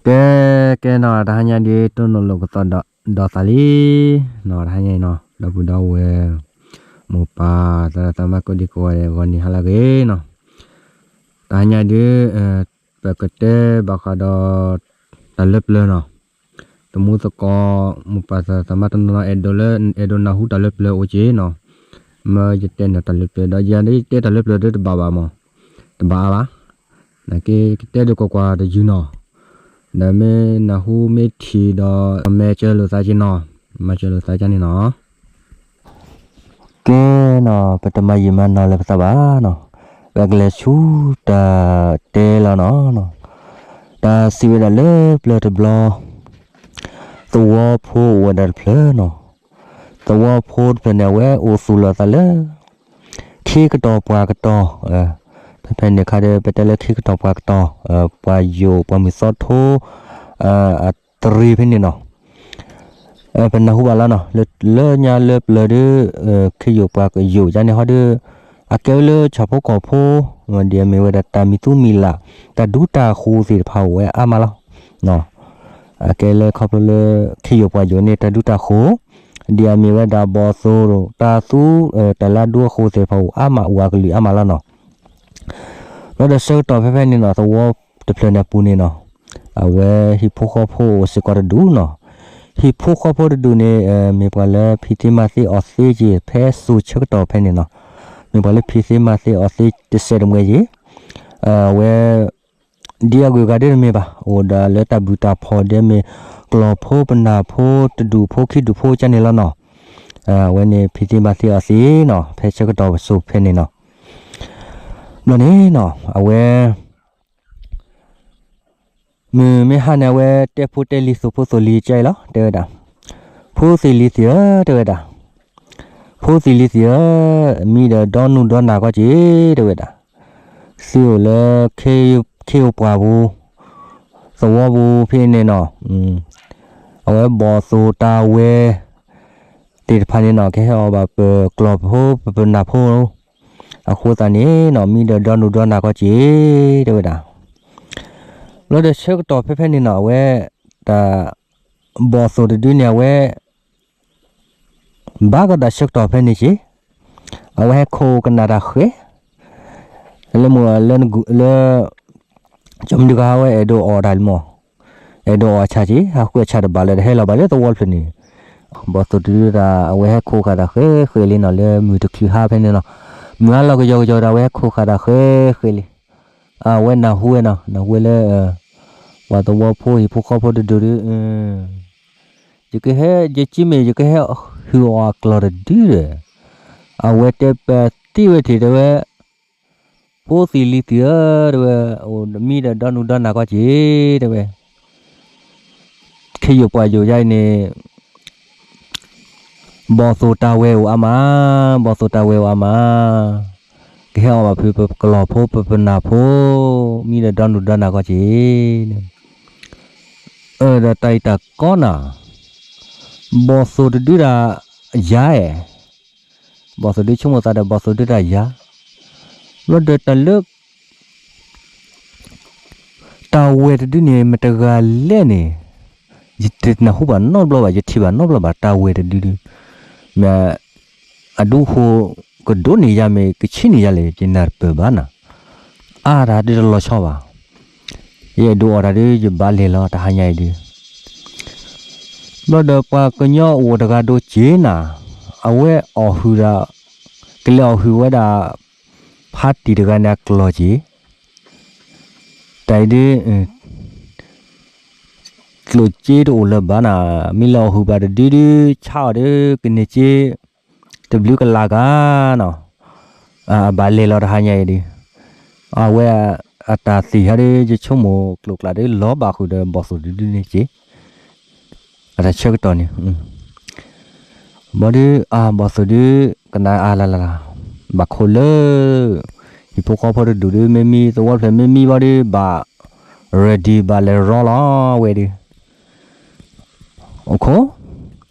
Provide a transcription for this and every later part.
ကဲ ကဲနီၤ တဟါညါဒ် တိၢ်နီၣ်လိာ်ကသီၣ်ဒီးသးလံနီၤ တဟါညါအံၤနီၤ ဒီပုၢ်ဒီဝဲၢ် မိၢ်ပၢ် သရၣ်သမါ ကိးဒံကိးဂၤဒဲးဂီၤနံၤဟါလၢအဂ့ၤနီၤ တဟါညါဒ် ပကတဲဘၣ်ဃးဒီး တၢ်လၢပျၢၤနီၤ သမူသကိး မိၢ်ပၢ်သရၣ်သမါတနီၤနီၤ အဲၣ်ဒိးလၢ အဲၣ်ဒိးနၢ်ဟူတၢ်လၢပျၢၤအိၣ်က့ၤနီၤ မ့ၢ်ယတဲနၤတၢ်လၢပျၢၤဒီး ယၤဒ်ယတဲတၢ်လၢပျၢၤဒီးတဘၣ်ဘၣ်မး တဘၣ်အါဘၣ် နာ်က့ ကတဲဒုးကွၢ်ကွၢ်တယုၢ်နီၤ ဒီးမ့ၢ်နၢ်ဟူမ့ၢ်ထံၣ်ဒီး မဲာ်စၢၤလိာ်သးက့ၤနီၤ မၤစၢၤလိာ်သးကန့ၣ်နီၤ ကဲနီၤ ပတမၤယံာ်မၤနီၤလၢၤပသးဘၣ်နီၤ ပကလဲၤဆူတၢ်တဲလီၤနီၤ တၢ်စံးဝဲဒၣ်လၢပျၢၤတဘျီ သဝီဖိအိၣ်ဝဲဒၣ်တဖျၢၣ်နီၤ သဝီဖိတဖျၢၣ်န့ၣ် အဝဲအိၣ်သူၣ်လီၤသးလၢ ခ့ကတီၢ်ပှၢ်ကတီၢ် ဖဲဖဲန့ၣ်အခါဒီး ပတဲလၢခ့ကတီၢ်ပှၢ်ကတီၢ် ပှၤယိာ် ပှၤမုၢ်သီထိ အတရံးဖဲန့ၣ်နီၤ ပနၢ်ဟူဘၣ်လီၤနီၤ လၢညါလၢပျၢၤဒီး ခ့ယိာ်ပှၤကယိာ်ယါန့ၣ်ဟီဒီး အကဲဝဲလၢဆၣ်ဖိကီၢ်ဖိ ဒ်အမ့ၢ်ဝဲဒၣ်တၢ်မံၤသူမံၤလၢ် တၢ်ဒူတၢ်ဃိၤသ့ၣ်တဖၣ်အိၣ်ဝဲအါမးလီၤ အကဲလၢခီဖျိလၢ ခ့ယိာ်ပှၤယိာ်န့ၣ် တၢ်ဒူတၢ်ဃိၤ ဒ်အမ့ၢ်ဝဲဒၣ်ဘီၣ်သိၣ် တၢ်သူ တၢ်လၢဒူအဃိၤသ့ၣ်တဖၣ်အိၣ်အါမး အိၣ်အကလုာ်အါမးလီၤနီၤ ဘျီဒီးဆၢကတီၢ်ဖဲဖဲန့ၣ်နီၤ သဝီတဖျၢၣ်န့ၣ်အပူၤန့ၣ်နီၤ အဝဲဟံၣ်ဖိဃီဖိအိၣ်စ့ၢ်ကီးတဒူၣ်နီၤ ဟံၣ်ဖိဃီဖိတဒူၣ်န့ၣ် မ့ၢ်ပှၤလၢဖံးသ့မၤသ့အီၣ်သ့က့ၤ ဖဲစိၤဆၢကတီၢ်ဖဲန့ၣ်နီၤ မ့ၢ်ပှၤလၢဖံးသ့မၤသ့အီၣ်သ့တစဲးတမှဲၤက့ၤ အဝဲ ဒ်အဂုၤအဂၤဒ်တမ့ၢ်ဘၣ် အိၣ်ဒီးလၢတၢ်ဘုၣ်တၢ်ဖှီၣ်ဒ်မ့ၢ် ကျီၢ်ဖိပနၢ်ဖိ တဒူၣ်ဖိခံဒူၣ်ဖိကန့ၣ်လီၤနီၤ အဝဲန့ၣ်ဖံးသ့မၤသ့အီၣ်သ့နီၤ ဖဲဆၢကတီၢ်ပစိၤဖဲန့ၣ်နီၤ ဘျီန့ၣ်နီၤ အဝဲ မုၢ်မ့ၢ်ဟါန့ၣ် အဝဲတဲဖိတဲလံၤ သိၣ်ဖိသိၣ်လံၤကဲအံၤလီၤ တဲဝဲဒၣ် ဖိသ့ၣ်လံၤသ့ၣ်ဧၢ တဲဝဲဒၣ် ဖိသ့ၣ်လံၤသ့ၣ်ဧၢ မံဒီးဒီနုၢ်ဒီနၢ်ကီက့ၤ တဲဝဲဒၣ် သုအိၣ်လၢ ခ့ယိာ်ပှၢ်ပူၤ သဝီပူၤဖဲန့ၣ်နီၤ အဝဲဘီၣ်သိၣ်တၢ်ဝဲ သ့ၣ်တဖၣ်န့ၣ်နီၤ ကဟဲအီၣ်ဘၣ်ပကျီၢ်ဖိပပနၢ်ဖိ အဃိသတးန့ၣ်နီၤ မံဒီးဒီနုၢ်ဒီနၢ်ကီက့ၤ တဲဝဲဒၣ် ဘျီဒီးဆၢကတီၢ်ဖဲဖဲန့ၣ်နီၤ အဝဲ တၢ် ဘီၣ်သိၣ်တဒုန့ၣ် အဝဲ ဘၣ်ကဒီးဆၢကတီၢ်ဖဲန့ၣ်က့ၤ အဝဲဟဲခိးကနၣ်တၢ်ဃဲ လၢမုၢ်လၢ ကၠီမုၢ်တဂၤဝဲအဲၣ်ဒိးအီၣ်တၢ်လံမး အဲၣ်ဒိးအီၣ်အဆၣ်က့ၤ ဟးဃုအဆၣ်တဘၣ်လၢတဟဲလီၤဘၣ်လၢသဝီတဖျၢၣ်န့ၣ် ဘီၣ်သိၣ်တဒုတၢ် အဝဲဟဲခိးဃာ်တၢ်ဃဲဃဲလံနီၤ လၢမုၢ်တချုးဟါဖဲန့ၣ်နီၤ မုၢ်အလီၢ်ကယီကယီဒီး အဝဲဟဲခိးဃာ်တၢ်ဃဲဃဲလံ အဝဲနၢ်ဟူဝဲနီၤ နၢ်ဟူဝဲလၢ ပှၤသဝီဖိဟံၣ်ဖိဃီဖိတဒူၣ်ဒီး ယကဟဲ ယကမ့ၢ် ယကဟဲဟုၣ်အီၣ်အကျီၢ်တဒုဒီး အဝဲတဲပသံဝဲထံၣ်တဲဝဲ ဖိသ့ၣ်လံၤသ့ၣ်ဧၢ တဲဝဲ အိၣ်မံဒီးဒီနုၢ်ဒီနၢ်ကီက့ၤ တဲဝဲ ခ့ယိာ်ပှၤယိာ်ယါအံၤန့ၣ် ဘီၣ်သိၣ်တၢ်ဝဲအိၣ်အါမး, ဘီၣ်သိၣ်တၢ်ဝဲအိၣ်အါမး, ကဟဲအီၣ်ဘၣ်ဖုးပကျီၢ်ဖိ ပပနၢ်ဖိ, မံဒီးဒီနုၢ်ဒီနၢ်ကီက့ၤန့ၣ်, အၢ ဒီးတၢ်အံၤတၢ်ကီနၤ, ဘီၣ်သိၣ်တဒုဒၣ်ယၤအဲၣ်, ဘီၣ်သိၣ်ဒုဆိကမိၣ်သးဒီး ဘီၣ်သိၣ်ဒုဒၣ်ယၤ, ဘျီဒီးတၢ်လၢ တၢ်ဝဲၢ်တဒုန့ၣ် မတၤတဂၤလဲၣ်န့ၣ်, ယတနၢ်ဟူဘၣ်နီတဘျီဘၣ်, ယထံၣ်ဘၣ်နီတဘျီဘၣ်, တၢ်ဝဲၢ်တဒုဒု, မ့ၢ်အဒူဃိ ကဒိးန့ၢ်ယၤ မ့ၢ်ကဆံးန့ၢ်ယၤလဲၣ် ယနၢ်တပၢၢ်ဘၣ်နၤ, အါတၢ်ဒုတလီၤဆီဘၣ်, ယအဲၣ်ဒိးအီၣ်တၢ်ဒု ယဘၣ်လဲၤလီၤ တဟါညါအံၤဒု ဘျီဒီးပှၤကညီအိၣ်တဂၤဒိးက့ၤနၤ, အဝဲအီၣ်ဟုၣ်ဒီး ကလဲၤအီၣ်ဟုၣ်ဝဲဒၣ် ဖါတံၢ်တဂၤန့ၣ်အကျီၢ်က့ၤ, တၢ်အံၤဒု ကျိၣ်စ့တအိၣ်လၢၤဘၣ်နၤ, မ့ၢ်လဲၤအီၣ်ဟုၣ်ဘၣ်တဒုဒု ဆါအီၤဒီး ကန့ၢ်စ့ တဘျုးကလးဂၤနီၤ, အဘၣ်လဲၤလီၤတဟါညါအံၤဒု, အဝဲအတၢ်သ့ၣ်ဟဲဒီး ယဆိကမိၣ်ကျိၤကျးဒီး လီၤဘၣ်ဃုာ်ဒီးဘီၣ်သိၣ်တဒုန့ၣ်က့ၤ အတၢ်ဆၢကတီၢ်န့ၣ်, ဘျီဒု အဘီၣ်သိၣ်ဒု ကနၣ်အါလၢ်လၢ်လၢ်, ဘၣ်ခိၣ်လၢ ဟံၣ်ဖိဃီဖိတဒူၣ်ဒု မ့မံ သဝီဖျၢၣ်မ့မံဘျီဒု ဘၣ် ready ဘၣ်လဲၤရီလီၤဝဲဒု, အိၣ်ခိၣ်,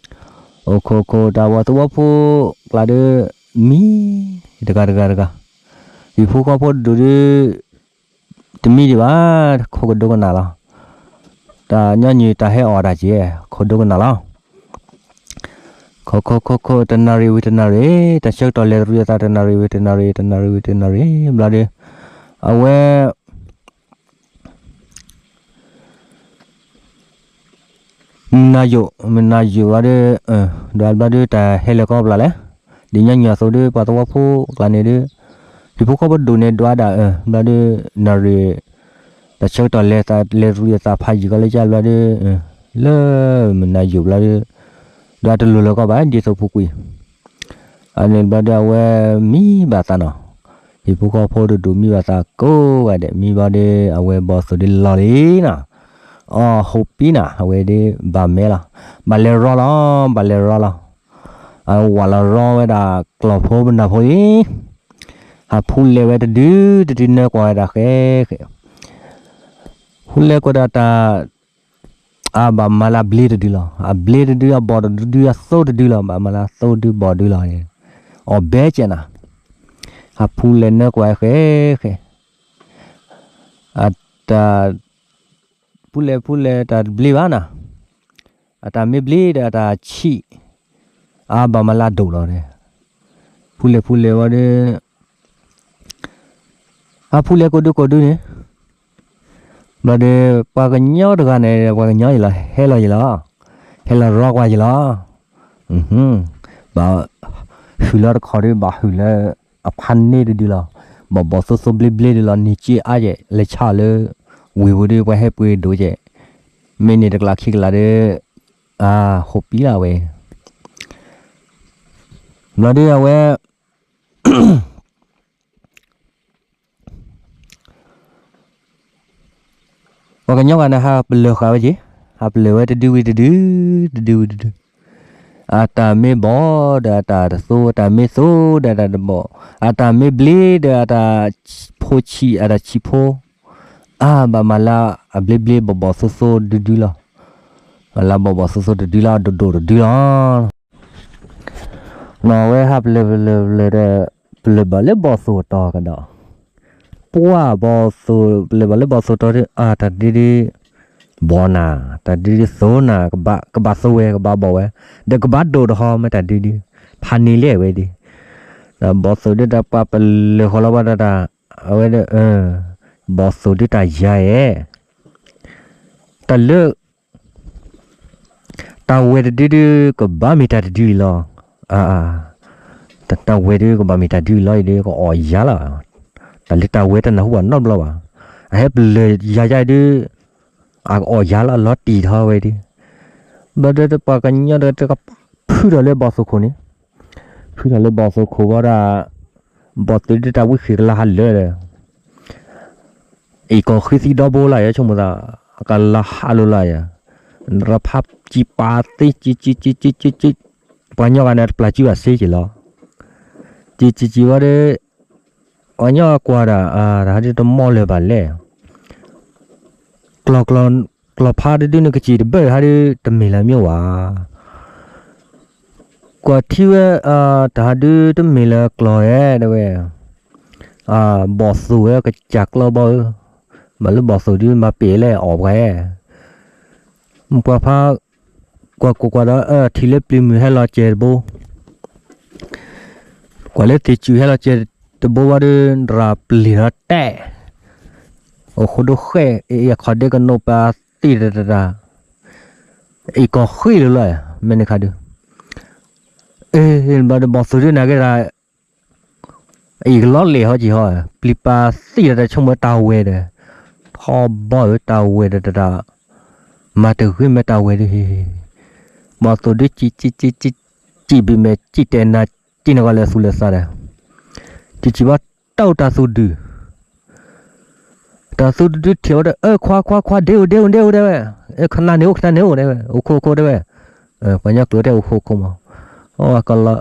အိၣ်ခိၣ်ခိၣ် တၢ်ဝဲသဝီဖိကျါဒု မံ တဂၤတဂၤတဂၤ, ဟံၣ်ဖိဃီဖိတဒူၣ်ဒု တမံဒံးဘၣ်, ခိၣ်ကဒိကနၣ်လီၤ, တၢ်ညီနုၢ်တၢ်ဟဲအီၣ်တၢ်က့ၤ ခိၣ်ဒိကနၣ်လီၤ. ခိၣ်ခိၣ်ခိၣ်ခိၣ် တနၣ်ရံၣ်ဝံၤတနၣ်ရံၣ်, တၢ်ဆၢကတီၢ်လဲၤတရံးအသး တနၣ်ရံၣ်ဝံၤတနၣ်ရံၣ်, တနၣ်ရံၣ်ဝံၤတနၣ်ရံၣ်, ဘျီဒီး အဝဲ မုၢ်နၤယိာ် မုၢ်နၤယိာ်ဘျီဒီး ဒွးဘျီဒီး တၢ်ဟဲလၢကီၢ်ပျၢ်လဲၣ်, ဒ်ညီနုၢ်အသိးဒီး ပှၤသဝီဖိကျါန့ၣ်ဒီး ဟံၣ်ဖိဃီဖိဒိၣ်န့ၢ်ဒွးဒၣ် ဘျီဒီး နၣ်ရံၣ် တၢ်ဆၢကတီၢ်လဲၤသး လဲၤတရံးအသးဖးယံာ်ကီလၢကၢ်ဘျီဒီး လၢမုၢ်နၤယိာ်ဘျီဒီး ဒွးတလိၤလၢၤကီးဘၣ် ဒ်သိးပူၤကွံာ် အန့ၣ်ဘျီဒီး အဝဲမံဘၣ်သးနီၤ, ဟံၣ်ဖိဃီဖိတဒူၣ်မံဘၣ်သးကိးဂၤဒဲး မံဘျီဒီး အဝဲဘီၣ်သိၣ်ဒ်လီၤလံနီၤ, အီၣ်ဟိးပံနီၤ, အဝဲဒီးဘၣ်မဲလီၤ, ဘၣ်လဲၤရီလီၤ, ဘၣ်လဲၤရီလီၤ, အဝဲဝးလီၤရီဝဲဒၣ်ကျီၢ်ဖိပနၢ်ဖိအံၤ, ဟးဖူလဲၤဝဲတဒု တဒုနၢကွၢ်ဝဲဒၣ်ဃဲဃဲ ဖူလဲၤကွၢ်ဒၣ်တၢ် အဘၣ်မၤလၢအဘျ့တဒုလီၤ, အဘျ့တဒု အဘီၣ်တဒု အသိတဒုလီၤ, ဘၣ်မၤလၢအသိဒုဘီၣ်ဒုလီၤ, အီၣ်ဘဲကဲနၤ, ဟးဖူလဲၤနၢကွၢ်ဃဲဃဲ, အတၢ် ဖူလဲၤဖူလဲၤတၢ်တဘျ့ဘၣ်နၤ, အတၢ်မ့ၢ်ဘျ့ဒီးအတၢ်ဆံး, အဘၣ်မၤလၢအဒိၣ်လီၤ, ဖူလဲၤဖူလဲၤဝဲဒီး အဖူလဲၤကိးဒုကိးဒုန့ၣ် ဘျီဒီး ပှၤကညီတဂၤန့ၣ် ပှၤကညီယံၤလီၤ ဟဲလီၤယံၤလီၤ, ဟဲလီၤရီကွၢ်ယံၤလီၤ, ဘၣ်ဟုၣ်လီၤတခီဒီး ဘၣ်ဟုၣ်လၢအဖးန့ၢ်တဒုလီၤ, ဘီၣ်ဘီၣ်သိသိဘျ့ဘျ့ဒုလီၤ, န့ၢ်က့အါယဲၢ် လဲၤဆါအီၤလၢ ဝ့ၢ်ပူၤဒီး ပှၤဟဲပှ့ၤဒိၣ်ကဲၢ်, မ့ၢ်န့ၢ်တကျးခံကျးဒီး အဟိးပံလီၤဝဲ, ဘျီဒီးအဝဲ ပှၤကညီဂၤန့ၣ် ဟးပလၢၢ်ဃာ်ဝဲက့ၤ, ဟးပလၢၢ်ဝဲတဒုဝံၤတဒု, တဒုဝံၤတဒု, အတၢ်မ့ၢ်ဘီၣ်ဒီးအတၢ်တသိ, အတၢ်မ့ၢ်သိဒီးအတၢ်တဘီၣ်, အတၢ်မ့ၢ်ဘျ့ဒီးအတၢ်ဖိဆံး အတၢ်ဆံးဖိ, အဘၣ်မၤလၢအဘျ့ဘျ့ဘီၣ်ဘီၣ်သိသိတဒုလီၤ, မၤလၢဘီၣ်ဘီၣ်သိသိတဒုလီၤ ဒိၣ်ဒိၣ်တဒုလီၤ. နီၢ်ဝဲဟးပလၢၢ်ပလၢၢ်ပလၢၢ်ဒီး ပလၢၢ်ဘၣ်လၢဘီၣ်သိၣ်တီၤကဒီး, ပှၢ်ဘီၣ်သိၣ် ပလၢၢ်ဘၣ်လၢဘီၣ်သိၣ်တီၤဒီး အတၢ်ဒုဒု ဘီၣ်နၤ, တၢ်ဒုဒုသိၣ်နၤ, ကဘၣ်သိဝဲ ကဘၣ်ဘီၣ်ဝဲ, ဒီးကဘၣ်ဒိၣ်တဟီမ့ၢ်တၢ်ဒုဒု, ဖးန့ၢ်လဲၣ်ဝဲဒီး, ဒီးဘီၣ်သိၣ်ဒုတၢ်ပှၤပလၢၢ်ဃီလီၤဝဲဒၣ်တၢ်, အဝဲဒီး ဘီၣ်သိၣ်ဒုတၢ်ယၤအဲၣ်, တၢ်လၢ တၢ်ဝဲတဒုဒု ကဘၣ်မ့ၢ်တၢ်တဒုအံၤလီၤ. တၢ်ဝဲဒုကဘၣ်မ့ၢ်တၢ်ဒုအံၤလီၤအံၤဒီး ကအီၣ်ယၤလီၤ. တၢ်လၢတၢ်ဝဲတနၢ်ဟူဘၣ်နီတဘျီဘၣ်. အဟဲပလၢၢ်ယၤယၤအံၤဒု အကအီၣ်ယၤလီၤ အလီၤတံၢ်ထီၣ်ဝဲဒု. ဘျီဒီးပှၤကညီဒီးတကဖုထီၣ်လၢဘီၣ်သိၣ်ခိၣ်န့ၣ်, ဖုထီၣ်လၢဘီၣ်သိၣ်ခိၣ်ဝံၤဒီး ဘီၣ်သိၣ်ဒုတၢ်ဝံဃ့ၢ်ကလါဟးလၢာ်ဒီး အံၤကီၢ်ဃံသံဒီဘိလၢယဆိကမိၣ်သး ကလါဟးလိာ်လၢယၤ, ရဖးစံးပာ်သ့ စံးစံးစံးစံးစံး, ပှၤကညီဂၤန့ၣ်တပျၢ်စုဘၣ်စ့က့ၤလီၤ. စံးစံးစံးဝဲဒီး ပှၤကညီကွၢ်ဒီး တၢ်ဟးဒုတမီၢ်လၢၤဘၣ်လဲၣ်. ကျီၢ်ဖးတဒုန့ၣ် ကစံၣ်တဘၢၣ်ဟးဒုတမ့ၢ်လၢၤမ့ၢ်ဝဲ ကွၢ်ထံဝဲ တၢ်ဟးဒုတမ့ၢ်လၢၤကျီၢ်ဧဲ တဲဝဲ, ဘီၣ်သိၣ်ဝဲကစၢ်ကျီဘီဧၢ, ဘၣ်လၢဘီၣ်သိၣ်ဒုမၤပ့ၤလဲၣ်အီၣ်ပှၤဧဲ, ပှၤဖး ကွၢ်ကွၢ်ကွၢ်ဒီး ထံၣ်လၢပျံၤမုၢ်ဟဲလီၤစဲးတဘိ, ကွၢ်လၢသ့ၣ်စူၣ်ဟဲလီၤစဲးတဘိဝဲဒီး ရၤပျံၤထီၣ်တဲာ်, အိၣ်ဃိဒိဃဲၣ် အခီၣ်ဒ့ကနိးပာ်သ့ၣ်တတၢ်, အံၤကီၢ်ဃံလၢာ်လီၤ မ့ၢ်န့ၣ်ခါဒု, ဘၣ်ဒီးဘီၣ်သိၣ်ဒုန့ၣ်က့ၤဒၣ် အံၤကလီလ့ၣ်ဟီက့ၤဟီ, ပျံၤပာ်သ့ၣ်ဒီးတၢ်ဆိကမိၣ်တၢ်ဝဲဒီး, ထီဘီဧၢတၢ်ဝဲဒီးတၢ်, မၤတဂ့ၤမ့ၢ်တၢ်ဝဲဒီး, ဘီၣ်သိၣ်ဒု စံးဘံးမဲာ်စံးတဲာ်နၤ စံးနဂီၢ်လၢသူၣ်လၢသးဒီး, စံးစံးဘၣ်တၢ်အိၣ်တၢ်သူၣ်ဒု, တၢ်သူၣ်ဒုဒုထံၣ်ဝဲဒီး အၢ ခွါခွါခွါ ဒ့အိၣ်ဒ့အိၣ်ဒ့အိၣ် တဲဝဲ, ခနၣ်န့ၣ်အိၣ် ခနၣ်န့ၣ်အိၣ် တဲဝဲ အိၣ်ခိၣ်ခိၣ်တဲဝဲ, ပှၤကညီကျိာ်တဲအိၣ်ခိၣ်ခိၣ်မး, အကလီ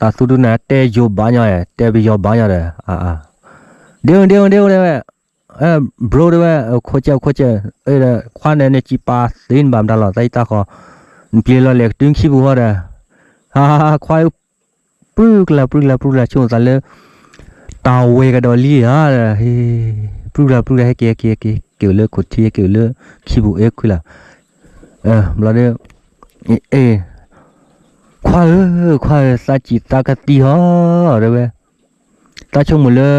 တၢ်သူၣ်ဒုန့ၣ် တဲယိၤဘၣ်ညီ တဲပယီၤဘၣ်ညီဒီး, ဒ့အိၣ်ဒ့အိၣ်ဒ့အိၣ် တဲဝဲ, ဘြိ တဲဝဲ, ခိၣ်ကဲခိၣ်ကဲ, ခွါန့ၣ်န့ၣ်စံးပာ်သ့နဘၣ်မတၤလီၤ တၢ်အံၤတၢ်ဃီ, နပျံၤလီၤလဲၤကတုၤခံပူၤဃီဒီး, ခွါ ပြုၢ်ကလၢ်ပြုၢ်ကလၢ်ပြုၢ်ကလၢ်ဆိကမိၣ်သးလၢ တၢ်ဝဲကဒီးလံဧါ, ပြုၢ်ကလၢ်ပြုၢ်ကလၢ် ဟဲက့ၤဟဲက့ၤဟဲက့ၤဟဲက့ၤ ဟဲက့ၤအိၣ်လၢခိၣ်ထံ ဟဲက့ၤအိၣ်လၢခံပူၤ အဲၣ်ခွံလၢ်, ဘျီဒီး အ့ ခွါဧၢ, ခွါဧၢ, သးစံးသးကသံဟီ တဲဝဲ, သးဆိကမိၣ်လၢ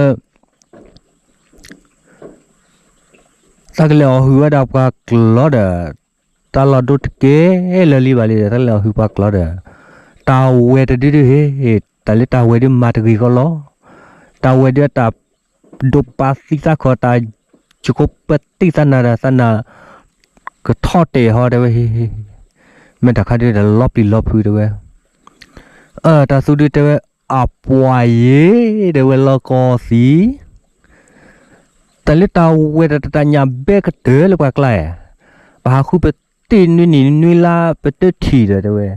သးကလဲၤအီၣ်ဟုၣ်ဝဲဒၣ်ပှၤကျီဒီး တၢ်လီၢ်ဒိတကဲလၢာ်လံဘၣ်လံဒီး သးကလဲၤအီၣ်ဟုၣ်ပှၤကျီဒီး တၢ်ဝဲတဒုဒုဟ့ၣ်, တၢ်လၢတၢ်ဝဲဒုမၤတဂ့ၤကီလီၤ. တၢ်ဝဲဒုအတၢ်ဒိးပာ်သံသးခီၣ် တၢ်စူၤကိပသံသးနၤဒီး သးနၤကထီၣ်တဲာ်ဟီ တဲဝဲ, မ့ၢ်တၢ်ခါဒုတၢ်လီၤပျံၤလီၤဖုး တဲဝဲ. အၢ တၢ်သူဒုတဲဝဲ, အပှၤယ့ၣ် တဲဝဲ လီၤကီသံ တၢ်လၢတၢ်ဝဲတၢ်တၢ်ညၣ်ဘဲကတၢၢ်လၢပှၤကျါဧါ, ပဟးဃုပတ့ၢ်နွံနံၣ်နွံလါ ပတထံၣ်ဒီး တဲဝဲ,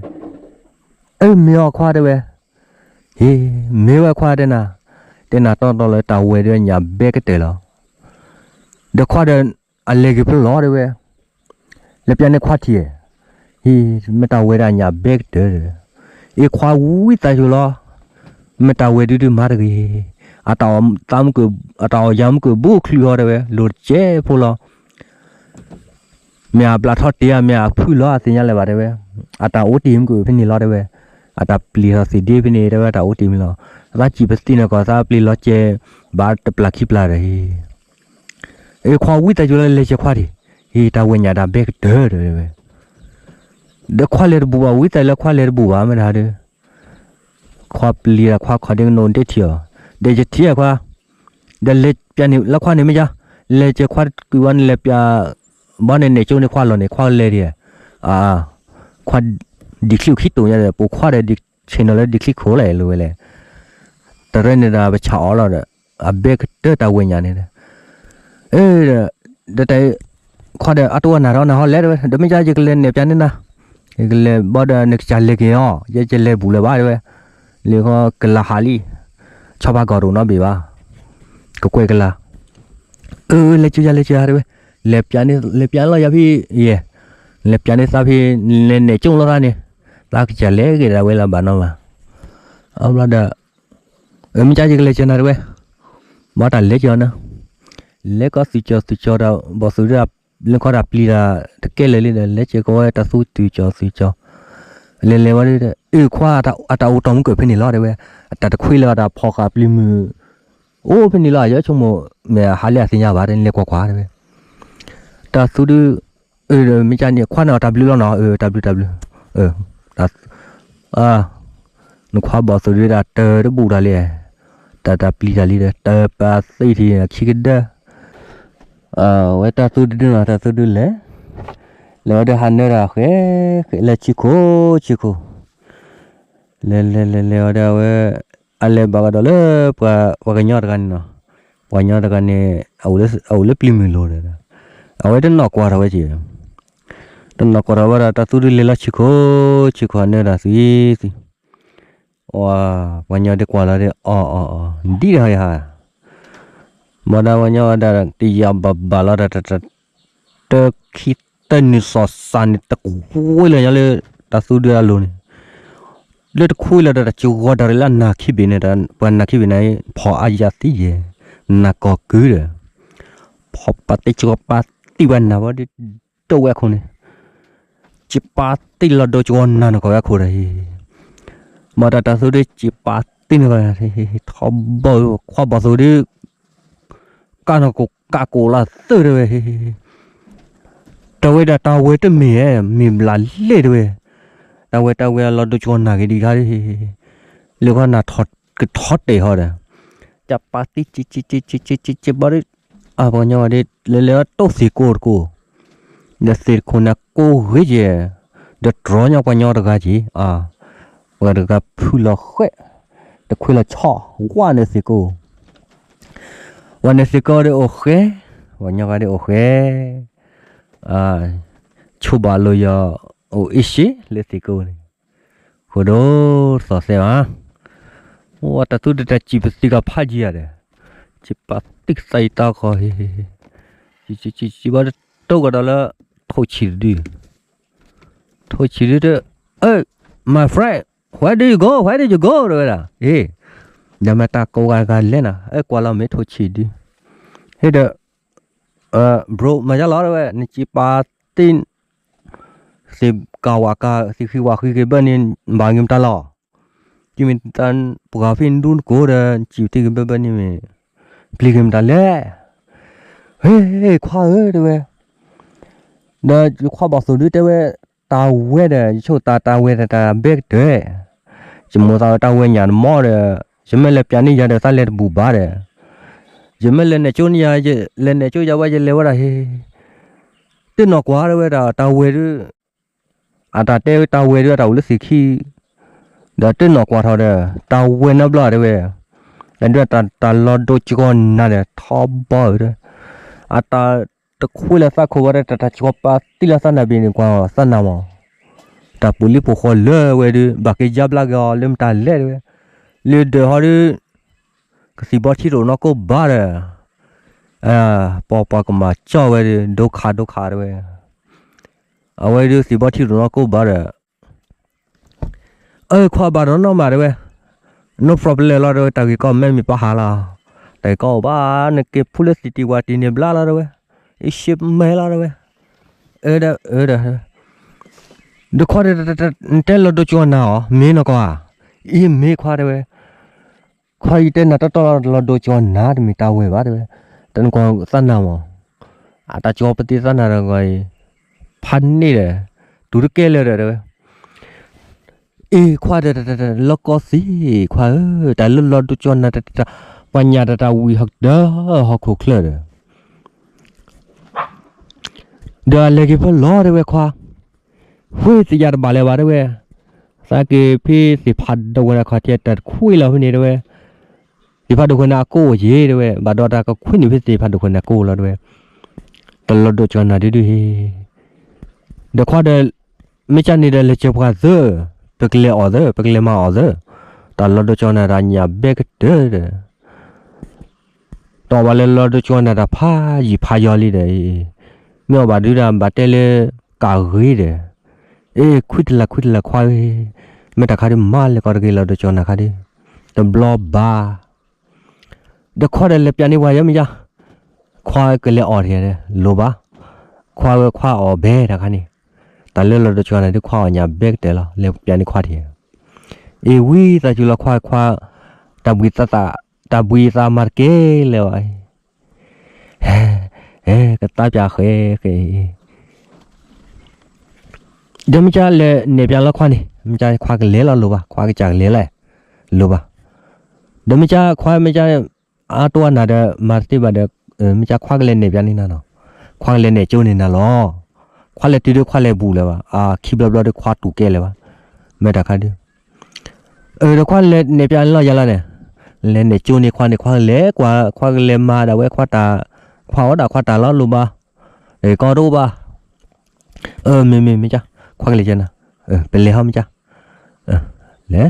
အၢ မ့ၢ်အီၤခွါ တဲဝဲ, ဟ့ၣ် မ့ၢ်ဝဲခွါ တဲနၤ, တဲနၤတီတီလၢတၢ်ဝဲဒုညၣ်ဘဲကတၢၢ်လီၤ. ဒီးခွါဒီး အလဲၤက့ၤဖဲလဲၣ် တဲဝဲ, လဲၤပျးန့ၢ်ခွါထံၣ်, ဟ့ၣ် မ့ၢ်တၢ်ဝဲဒၣ်ညၣ်ဘဲကတၢၢ်ဒီး, အ့ၣ် ခွါဝံသးစူၤလီၤ, မ့ၢ်တၢ်ဝဲဒုဒုမၤတဂ့ၤ, အတၢ်အီၣ်ယၤမုၢ်ကၢၢ်ဘူးချုးဟီ တဲဝဲ လိၤတကဲဖိလီၤ. မ့ၢ်အဘျးထီၣ်တ့ၢ်ဧါ မ့ၢ်အဖုၣ်လီၤ အသ့ၣ်ညါလၢၤဘၣ် တဲဝဲ, အတၢ်အိၣ်တ့ၢ်မုၢ်ကၢၢ်ဖဲန့ၣ်လီၤ တဲဝဲ, အတၢ်ပျံၤထီၣ်သ့ၣ်ဒ့ဖဲန့ၣ် တဲဝဲ အတၢ်အိၣ်တ့ၢ်မုၢ်လီၤ, သးစံးပသံနၤကီၢ် သးပျံၤလီၤကဲ ဘၣ်တပျၢ်ခံပျၢ်ဒီး ဟ့ၣ် အ့ၣ် ခွါဝံသးစူၤလီၤ လဲၤက့ၤခွါထံၣ်, ဟ့ၣ် တၢ်ဝဲညၣ်တၢ်ဘဲကတၢၢ်ဒီး တဲဝဲ, ဒီးခွါလဲၤတဘူးဘၣ် ဝံသးစူၤလီၤ ခွါလဲၤတဘူးဘၣ် မ့ၢ်တၢ်ဒီး ခွါပျံၤတၢ် ခွါခီၣ်ဒ့ကနိးဒ့ထံၣ်အီၤ, ဒီးယထံၣ်ခွါ, ဒီးလဲၤပျးန့ၢ်လၢခွါန့ၣ်မ့ၢ်ယါ, လဲၤက့ၤခွါတကုာ်ဝဲန့ၣ် လဲၤပျး, ဘီန့ၣ်နဲၣ်ကၠိန့ၣ် ခွါလီၤန့ၣ် ခွါလဲၤဒံး, ခွါ ဒံးချံအိၣ်ခံတိာ်ညါဒီး ပိာ်ခွါဒီး ဆ့ၣ်နီၤလၢဒံးချံခိၣ်လဲၣ် လိၤဝဲလဲၣ်, တရၢန့ၣ်ဒီးပဆးအီၤလီၤဒီး, အဘဲကတၢၢ်တၢ်ဝဲညၣ်န့ၣ်ဒီး, အၢ ဒီးတၢ် ခွါဒီးအတအိၣ်နၤထီၣ်နၤဟီလဲၣ် တဲဝဲ, ဒီးမ့ၢ်ကါယကလဲၤနဲၣ်ပျးန့ၢ်နၤ, ယကလဲၤဘီဒီးနကစၢ်လဲၤက့ၤအီၤ ယကလဲၤဘူးလၢၤဘၣ် တဲဝဲ, လၢခီကလၤဟးလံ, ဆီဖါကီၢ်တအိၣ်နီတဘ့ၣ်ဘၣ်, ကကွဲၢ်ကလၤ, အၢ လဲၤက့ၤယၤ လဲၤက့ၤယၤ တဲဝဲ, လဲၤပျးန့ၢ် လဲၤပျးလီၤယၤဖဲယဲၢ်, လဲၤပျးန့ၢ်သးဖဲ, လဲၤနဲၣ်ကၠိလိာ်သးန့ၣ်, သးကစၢ်လဲၤက့ၤဒၣ်ဝဲလၢဘၣ်နီၤဘၣ်, အဘျီဒီး အၢ မ့ၢ်ကါယကလဲၤက့ၤနၤ တဲဝဲ, ဘၣ်တၢ်လဲၤက့ၤအီၤနၤ, လဲၤကီသုးကၠီၤသုးကၠီၤဒီး ဘီၣ်သုးဒု လၢခီတၢ်ပျံၤတၢ်တကဲလၢာ်လံဒီး လဲၤက့ၤကီးဝဲတၢ်သူသုးကၠီၤသုးကၠီၤ, လဲၤလဲၤဝဲဒီး အၢ ခွါ အတၢ်အိၣ်တီၢ်မုၢ်ကၢၢ်ဖဲန့ၣ်လီၤ တဲဝဲ, အတၢ်တခွံလၢအတၢ်ဖီၣ်ဃာ်ပျံၤမုၢ်, အိၣ်ဖဲန့ၣ်လီၤ ယဆိကမိၣ်, မ့ၢ်ဟးလၢအသ့ၣ်ညါဘၣ် တဲ လဲၤကွၢ်ကွၢ် တဲဝဲ, တၢ်သူဒု အၢ မ့ၢ်ကါန့ၣ် ခွါန့ၣ် အတၢ်ဘျုးလီၤနီၤ အၢ တၢ်ဘျုးတၢ်ဘျုး, နခွါဘီၣ်သုးဒုဒၣ်တၢ်တဘူၣ်တၢ်လံ, တၢ်တၢ်ပျံၤတၢ်လံဒီး တၢ်ပာ်သ့ၣ်ထံၣ်ခံကဒၢ, အဝဲတၢ်သူတဒုနီၤ တၢ်သူဒုလဲၤ, လဲၤဝဲဒီးဟးနၢတၢ်ဃဲ, ဃဲလၢဆံခိၣ်ဆံခိၣ်, လဲၤလဲၤလဲၤလဲၤဝဲဒီးအဝဲ, အလဲၤဘၣ်ကဒီးလၢ ပှၤကညီတဂၤန့ၣ်နီၤ, ပှၤကညီတဂၤန့ၣ်, အအိၣ်လၢပျံၤမုၢ်လိၤဒီး, အဝဲတနီၣ်ကွၢ်ထီၣ်ဝဲက့ၤ, တနီၣ်ကွၢ်ထီၣ်ဝဲဒီး တၢ်သူဒုလဲၤလီၤဆံခိၣ်ဆံခိၣ် အနၢတၢ်သံသံ ပှၤကညီဒုးကွၢ်လီၤဒီး အီၣ်အီၣ်အီၣ် ဒ်ဒီးယဟါ, မ့ၢ်ဒၣ်ပှၤကညီဝဲဒၣ်တယံာ်ဘၣ်ဘၣ်လီၤဒီး တၢ်တၢ်တၢခံတၢနုာ်သီၣ်စၢ်န့ၣ် တခွ့လၢာ်ညီလၢ တၢ်သူဒုအလိၤန့ၣ်, လၢတခွ့လၢာ်ဒီးတၢ်စှီၤတၢ်ရ့လၢအနၢ်ခံဘ့ၣ်န့ၣ်, ပှၤနၢ်ခံဘ့ၣ်န့ၣ် ဖီၣ်အါယၤသံယဲၢ်, နၢ်ကီၢ်ကုဒီး, ဖီၣ်ပာ်တ့ၢ်စှီၤပာ်တ့ၢ်ဝဲနၢ်ဝဲဒီး ဒိၣ်ဝဲအခိၣ်န့ၣ် စံးပာ်တ့ၢ်လီၤဒိစှီၤနၢ်န့ၣ်ကီးဝဲအခိၣ်ဒီး, မ့ၢ်တၢ်တၢ်သူဒုးစံးပာ်တ့ၢ်န့ၣ်ကီး, ထီဘိခွါဘီၣ်သိးဒုး, ကၢ်နီၢ်ကိးကၢ်ကိးလီၤသၢတဲဝဲ, တၢ်ဝဲဒၣ်တၢ်ဝဲတမ့ၢ်ဧါ, မ့ၢ်ဘျးလဲၣ်တဲဝဲ, တၢ်ဝဲတၢ်ဝဲအလီၤဒိစှီၤနၢ်က့ၤဒံးခါ, လၢခီနၢ်ထီၣ်ကထီတဲာ်ဟီဒီး, တၢ်ပာ်တ့ၢ်စံးစံးစံးစံးစံးစံးဘီဒီး အပှၤကညီဝဲဒၣ် လဲၤလဲၤအီၤတိၢ်သ့ၣ်ကိတကိး, ဒီးသ့ၣ်တခိၣ်န့ၣ်ကိးဂ့ၤကဲ, ဒီးတြီညီပှၤညီတဂၤက့ၤ, ပှၤတဂၤဖုလီၤဃဲ, တခွ့လီၤဆီ, ဝဲန့ၣ်သ့ၣ်ကိး, ဝဲန့ၣ်သ့ၣ်ကိးဒီးအိၣ်ဃဲ, ပှၤညီဂၤဒၣ်အိၣ်ဃဲ, ဆိဘၣ်လိာ်ယီၤ, အိၣ်အ့ၣ်ၡ့လၢသ့ၣ်ကိးန့ၣ် ဃိဒိသီၣ်သဲဘၣ်, ဝဲတၢ်သူတတၢ်စံးပသံကဖးယံၤဧါဒီး, စံးပာ်သံကသးအံၤတၢ်ခီ, စံးဘၣ်တတိၢ်ကဒီးလၢ, ထိၣ်ဆံၣ်တဒု, ထိၣ်ဆံၣ်ဒုဒီး, အၢ, my friend, where do you go, where do you go တဲဝဲဒၣ်, ဒီးမ့ၢ်တၢ်ကိးဂၤဂၤလဲၣ်နၤ, အၢ ကွၢ်လီၤမ့ၢ်ထိၣ်ဆံၣ်ဒု, ဟ့ၣ်ဒီး, bro မၤယါလီၤတဲဝဲ နစံးပာ်တ့ၢ် သ့ၣ်ကၤဝးကၤ သ့ၣ်ဃံဝးဃံက့ၤဘၢၣ်န့ၣ် ဘၣ်ဂ့ၤမတၤလီၤ. ယမ့ၢ်တၢ်ပှၤဖဲနဒူနကိးဒီး နစံးတ့ၢ်က့ၤဘၢၣ်ဘၢၣ်န့ၣ်မ့ၢ် ပျံၤက့ၤမတၤလဲၣ်. ဟ့ၣ် ခွါဧၢ တဲဝဲ ဒီးခွါဘၣ်သိၣ်ဒုတဲဝဲ တၢ်ဝဲဒီး ယဆိကမိၣ်တၢ်တၢ်ဝဲဒီးတၢ်ဘဲကတၢၢ်, ယမိၢ်သးဝဲတၢ်ဝဲညၣ်တမီဒီး ယမ့ၢ်လဲၤပျးန့ၢ်ယၤဒီးသးလဲၤတဘူးဘၣ်ဒီး, ယမ့ၢ်လဲၤနဲၣ်ကၠိန့ၢ်ယၤ လဲၤနဲၣ်ကၠိယၤဝဲယလဲၤဝဲဒၣ်ဟ့ၣ်, တနီၢ်ကွၢ်တဲဝဲဒၣ်တၢ်ဝဲဒု အတၢ်တဲတၢ်ဝဲဒုအတၢ်အိၣ်လၢသ့ၣ်ခံ, ဒီးတနီၢ်ကွၢ်ထီၣ်ဒီး တၢ်ဝဲနီတဘျီတဲဝဲ, ဒုးတၢ်လီၤဒိကၠီနၤဒီးထီဘီဧၢ, အတၢ်တခွ့လၢသးခိၣ်ဝဲဒီး တၢ်တၢ်ကၠီပာ်သံလၢသးနၢ်ဘ့ၣ်န့ၣ် ကွၢ်သးနၢ်မး, တၢ်ပူၤလံပူၤဃီလၢဝဲဒု ဘၣ်က့ၤယါဘျါက့ၤအီၤလၢမတၤလဲၣ်တဲဝဲ, လၢဒၢးဟီဒု ကသံၣ်ဘီထံတအိၣ်နီၢ်ကိးဘၣ်ဒီး, ပှၤပှၤကမၤကၠီဝဲဒု ဒိခါဒိခါတဲဝဲ, အဝဲဒုသံၣ်ဘီထံတအိၣ်နီၢ်ကိးဘၣ်ဒီး, အၢ ခွါဘၣ်ဒီးနီၢ်မးတဲဝဲ, no problem လီၤတဲဝဲ တၢ်ဂ့ၢ်ကီမ့ၢ်မ့ၢ်ပှၤဟးလီၤ, တၢ်ဂ့ၢ်ကီအိၣ်ဘၣ် နက့ၤဖူလၢသံၣ်တံၢ်ဝၣ်တံၢ်န့ၣ်ဘျါလီၤတဲဝဲ, အံၤရှ့မဲလီၤတဲဝဲ, အၢ ဒီး အၢ ဒီး ဒီးခွါဒီး နတဲလီၤဒိကၠီနၤအီၤ မ့ၢ်နီၢ်ကီၢ်ဧါ, အံၤမ့ၢ်ခွါတဲဝဲ, ခွါအံၤတဲနၤတီတီလီၤဒိကၠီနၤ တမ့ၢ်တၢ်ဝဲဘၣ်တဲဝဲ, တနကွၢ်သးနၢ်မး, အတၢ်ကၠီပသံသးနၢ်ဒီးဂီၤအံၤ, ဖးန့ၣ်ဒီး, တူၢ်တကဲလၢာ်ဒီးတဲဝဲ, အ့ၣ် ခွါဒီး လီၢ်ကီသံး ခွါဧၢ, တၢ်လၢလီၤဒိကၠီနၤတၢ် ပှၤညၣ်တၢ်တၢ်ဝံၤဟီၣ်ကတၢၢ် ဟီၣ်ခိၣ်ချၢဒီး ဒီးအလဲၤက့ၤဖဲလီၤတဲဝဲခွါ, ဃ့သ့ၣ်ယၤတဘၣ်လၢၤဘၣ်တဲဝဲ, သးက့ၤဖဲသ့ၣ်ဖးဒိၣ်ဝဲဒၣ်ခီၣ်ထံးတၢ်တခွံလီၤဖဲန့ၣ်တဲဝဲ, သ့ၣ်ဖးဒိၣ်ခွဲးန့ၣ်အကိးယ့ၤတဲဝဲ, ဘၣ်ဒီးတၢ်ကခွံန့ၣ်ဖဲသ့ၣ်ဖးဒိၣ်ခွဲးန့ၣ်အကိးလီၤတဲဝဲ, တၢ်လီၤဒိကၠီနၤဒုဒုဟ့ၣ် ဒီးခွါဒီး, မ့ၢ်ကၢ်န့ၣ်ဒီးလဲၤစၢၤပှၤသၢ, ပကလဲၤအီၣ်သၢ ပကလဲၤမၤအီၣ်သၢ, တၢ်လီၤဒိကၠီနၤတၢ်ညၣ်ဘဲကတၢၢ်ဒီး, တီၢ်ဘၣ်လၢလီၤဒိကၠီနၤတၢ်ဖးယံာ်ဖးယီၤလံဒီး, မ့ၢ်အီၣ်ဘၣ်ဒုဒီးဘၣ်တဲလၢ, ကၣ်ဂ့ၤဒီး, အ့ၣ် ခွံတလၢ်ခွံတလၢ်ခွါဧၢ, မ့ၢ်တၢ်ခါဒုမၤလဲၤကီးတဂ့ၤလီၤဒိကၠီနၤခါဒု, တဘျီဘၣ် ဒီးခွါဒီးလဲၤပျးန့ၢ်ပှၤယဲမ့ၢ်ယါ, ခွါကလဲၤအီၣ်တဂ့ၤ, လိၣ်ဘၣ်, ခွါဝဲခွါအီၣ်ဘဲတၢ်ခါန့ၣ်, တၢ်လၢလီၤဒိကၠီနၤဒုခွါအီၣ်ညၣ်ဘဲကတၢၢ်လီၤ လဲၤပျးန့ၢ်ခွါတဂ့ၤ, အ့ၣ်ဝံသးစူၤလီၤခွါခွါ, တၢ်ဘှံးသးသး, တၢ်ဘှံးသးမၤတကဲလၢၤဘၣ်, ဟဲ, ဟဲကသးပျးဃဲဃဲ ဒီးမ့ၢ်ကၢ်လဲၤနဲၣ်ပျးလီၤခွါန့ၣ် မ့ၢ်ကၢ်ခွါကလဲၤလီၤလိၣ်ဘၣ် ခွါကစၢ်ကလဲၤလီၤ, လိၣ်ဘၣ်, ဒီးမ့ၢ်ကၢ်ခွါမ့ၢ်ကၢ်, အါတိၢ်အနၢ်ဒီးမၤတသ့ဘၣ်ဒီး, မ့ၢ်ကၢ်ခွါကလဲၤနဲၣ်ပျးန့ၢ်နၤလီၤ, ခွါကလဲၤနဲၣ်ကၠိန့ၢ်နၤလီၤ, ခွါလဲၤတုၤဒီးခွါလဲၤဘူးလၢၤဘၣ် အခံဘျီဘျီဒီးခွါတူၢ်ကဲလၢၤဘၣ်, မ့ၢ်တၢ်ခါဒု ဒီးခွါလဲၤနဲၣ်ပျးန့ၢ်လီၤယၤလီၤန့ၣ်, လဲၤနဲၣ်ကၠိန့ၢ်ခွါန့ၣ် ခွါလဲၤကွၢ် ခွါကလဲၤမၤဒၣ်ဝဲခွါတၢ်, ခွါအီၣ်ဒၣ်ခွါတၢ်လီၤလိၣ်ဘၣ်, ကီတအိၣ်ဘၣ်, မ့မ့မ့ၢ်ကၢ်, ခွါကလဲၤကၢ်နၤ, ပလဲၤဟီမ့ၢ်ကၢ်, လဲ